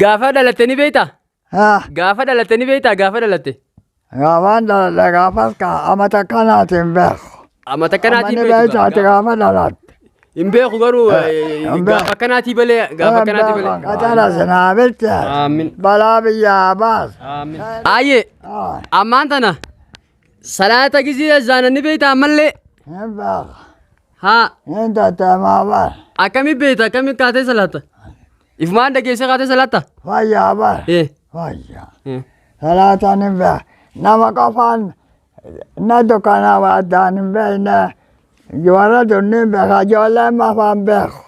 Gaafa dhalatte ni beektaa? Haa. Gaafa dhalatte ni beektaa? Gaafa dhalatte. Gaafaan dhaladhe gaafas ka amata kanaatiin beeku. Amata kanaatiin Amma ni beektu beektaa ati gaafa dhalatte. Hin beeku garuu hin beeku. gaafa akkanaatii balee gaafa akkanaatii balee. Qacara sinaa bilche. Aamin. Balaa biyyaa baas. Aamin. Ayyee Haa. ammaan tana salaata gizii azzaana ni beektaa ammallee. Hin beeku. Haa Hin tatteemaa bar. akkami beekta akkami kaatee salaata? Ifumaan dhageessee kaatee salaata? Fayyaa bar. Eh. Fayyaa. Eh. Salaataan hin beeku. Nama qofaan na dukkana addaan hin beekne. Warra dur ni beeka. Ijoolleen mafaan beeku.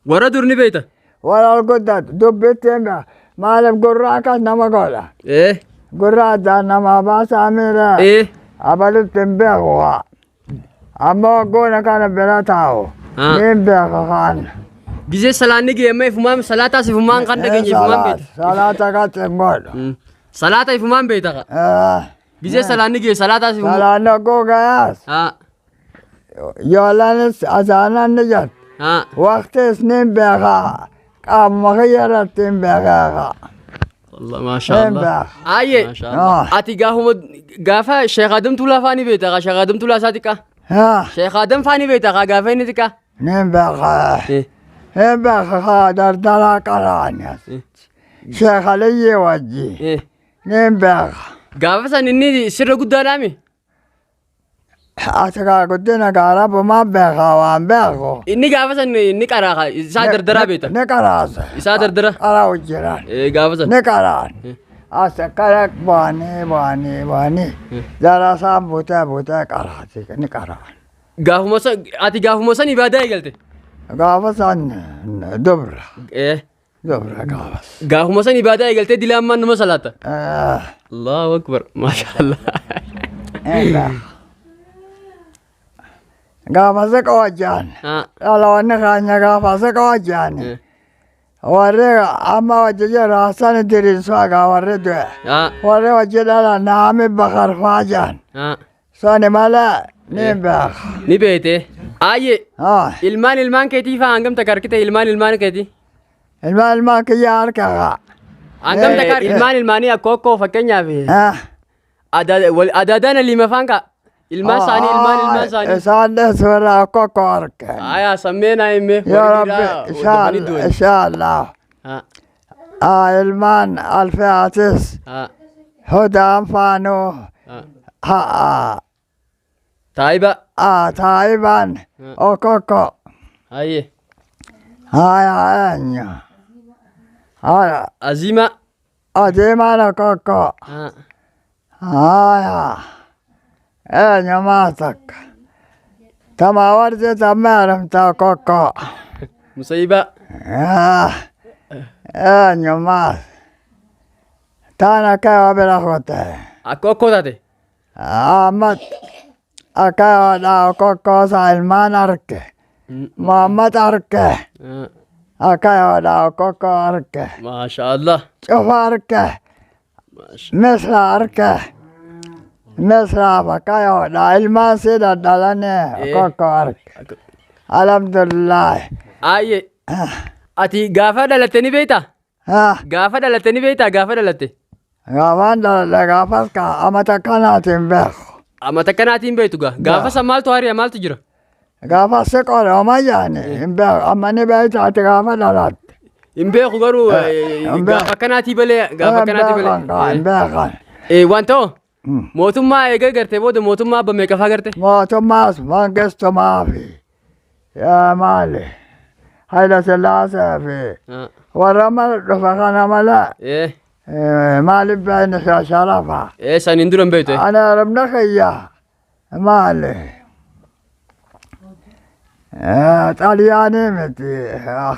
Warra dur ni beekta? Warra ol guddatu dubbitti hin beeku. Maaliif gurra akkas nama godha? Eh. Gurra addaan namaa baasaa miira. Eh. Abalutti hin beeku haa. Amma waggoona kana bira taa'u. Ah. Ni hin beeka kaan. Gizee salaanni ga'e amma ifumaan salaataas ifumaan kan dhageenye ifumaan beekta. Salaata qatti hin godhu. Salaata ifumaan beekta ka. Eh, Gizee salaanni ga'e salaataas ifumaan. Salaanni hogguu gayaas. Haa. Ijoollenis azaanan ni jirti. Haa. Waqtiis ni hin beeka. Qaamuma kiyya irratti hin beeka. Allah maasha Hin Allah. beeka. Ayyee. Maasha Allah. Ati gaafuma gaafa Sheekh Adam Tuulaa faa ni beekta ka Sheekh Adam Tuulaa isaa xiqqaa. Haa. Sheekh Adam faa ni beekta ka gaafa inni xiqqaa. Ni hin beeka. Hin beeka kaa dardaraa qaraani. Sheekh Aliyyii wajji. Ni hin beeka. Gaafa san inni sirra guddaadhaami. Ati kaa guddina kaa rabbumaan beekaa waan beeku. Inni gaafa san inni qaraa ka isaa dardaraa beekta. Ni qaraase. Isaa dardara. Qara'u jiran. Eh, gaafa san. Ni qaraan. As akkana bu'anii bu'anii bu'anii darasaan butee butee qaraati ni qaraan. Gaafuma san ati gaafuma san ibaadaa eegalte. Gaafa san dubra. Eh. Dubra gaafas. Gaafuma san ibaadaa eegaltee dilaa ammaan numa salaata. Eh, Allahu akbar. Maasha Allah. Egaa. Gaafa siqa wajjaan. Haa. Dhaloonni keenya gaafa siqa wajjaan. Eh. Warri amma wajji jiru Hassan Idriisuu egaa warri du'e. Haa. Warri wajji dhalan Naami Bakar faa jedhan. Haa. Sani malee ni beeka. Ni beekte. Ayyee. Haa. Ilmaan ilmaan keetii faa hangam takka harkite ilmaan ilmaan keetii? Ilmaan ilmaan kiyya harka kaa. Hangam takka ilmaan ilmaanii akkoo akkoo fakkeenyaaf Haa. adaadaan aliima faan kaa. Ilmaan isaanii ilmaan ilmaan isaanii. Isaan dheessuurraa akkoo akkoo harka. Ayaa sammee naa himme. Yaa Rabbi inshallah inshallah. Haa ilmaan alfiyaatis hudaan faanuu haa Taayiba. haa taayibaan okokko Ayyee. haa eenyu haa Aziima. adeemaan okokko haa eenyu maa takka tamaa warti tammeerumta okokko Musayibaa. haa eenyu maa taana kee bira kutee. Akka okkoo taate. Ahmad akka okokkoosa ilmaan arke. Muhammad arke. Akka okokkoo arke. Maasha Allah. Cufa arke. Misra arke. Misraaf akka yoodha ilmaan si dhadhalanii okokkoo arke. Alhamdulillah. Ayyee. Ati gaafa dhalatte ni beektaa? Gaafa dhalatte ni beektaa gaafa dhalatte? Gaafaan dhaladhe gaafas ka amata kanaatiin beeku. Amata kanaatiin beektu gaa. Gaafa san maaltu hari'a maaltu jira? Gaafa si qore jaani hin beeku amma ni beekta ati gaafa dhalatte. Hin beeku garuu hin beeku. gaafa akkanaatii balee gaafa akkanaatii balee. Hin beekan. Waan ta'u mootummaa eega gartee booda mootummaa abba meeqafaa garte? Mootummaas mangistumaa fi maali Hayila Sillaasee fi warra mana dhufe kana malee maaliif beekni sharafa. Saniin dura hin beektu. Ani arabna kiyya maali xaliyaanii miti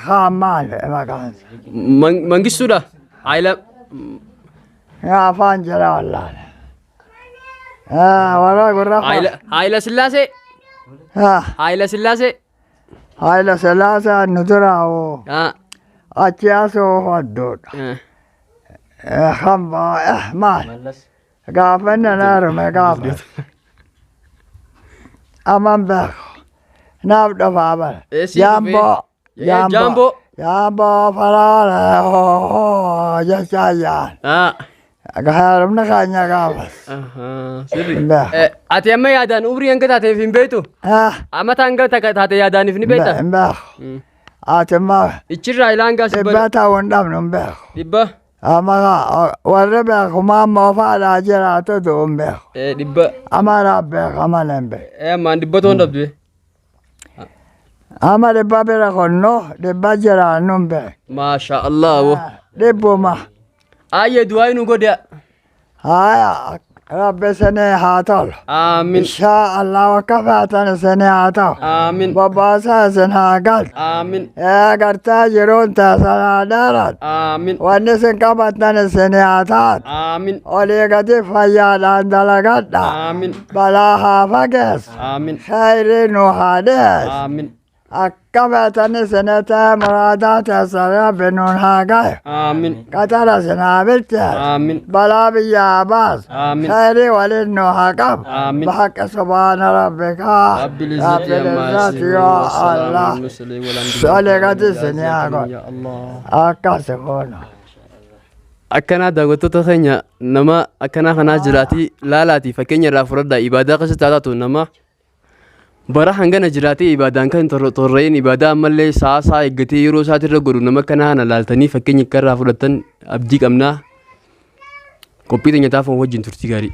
kaan maali maqaan isaa. Mangistuudha. Hayila Yaa afaan jira wallaale. Warra gurra Hayila Sillaasee. Hayila Sillaasee. Hayila Sillaasee nu dura hoo achi asoo hodduudha. Hamba maal gaafa inni na heerume gaafa. Aman beeku naaf dhufaa bara. Sii Jaamboo. dhufee. Jaamboo. Yaaboo faraara hoo jechaa jaan. Haaromni keenya gaafas. Sirri. Hin beeku. Ati amma yaadaan umrii hanga taateef hin beektu? Amata hanga taate yaadaaniif ni beekta? Hin beeku. Ati immoo Ichirraa ilaa hangaa si dhibba bara. ta'uu hin dhabnu hin beeku. Dhibba. Amma warri beeku maammoo fa'aadhaa jiraatu du'u hin beeku. Dhibba. Amaraa beeku malee hin beeku. Ammaan dhibba ta'uu hin dhabdu. Amma dhibba bira konno dhibba jiraannu hin beeku. Maasha Allah. Wo. Dhibbuma. Ayyee du'aa nu godha. Haya rabbi isinii haa tolu. Aamin. Inshaa Allah akka feetan isinii haa ta'u. Aamin. Bobboosa isin haa galchu. Aamin. Ee gartee jiruun teessan haa dheeratu. Aamin. Wanni isin qabattan isinii haa taatu. Aamin. Olii gadi fayyaadhaan dalagadha. Aamin. Balaa haa fageessu. Aamin. Khayrii nu haa dhiyeessu. Aamin. Akka feetan isinii ta'e muraadaa teessan rabbi nuun haa gayu. Aamin. Qaxara isin haa bilcheessu. Aamin. Balaa biyyaa haa baasu. Aamin. Khayrii waliin nu haa qabu. Aamin. Bahaqqi subhaana rabbika. Rabbil izzati amma Rabbil izzati yasifuun yaa wassalaamu Allah. alal mursaliin walhamdulillahi Olii gadi rabbil isinii haa aalamiin. godhu. Ya Allah. Akkas goona. Akkanaa daawwattoota keenya nama akkanaa kanaa jiraatii laalaatii fakkeenya irraa fudhadhaa ibaadaa keessatti haa taatu nama bara hangana jiraatee ibaadaan kan torra'in ibaadaa ammallee sa'a isaa eeggatee yeroo isaatirra godhu nama akkanaa kana laaltanii fakkeenya akka irraa fudhattan abdii qabnaa. Qophii teenya taafoo wajjin turtii gaarii.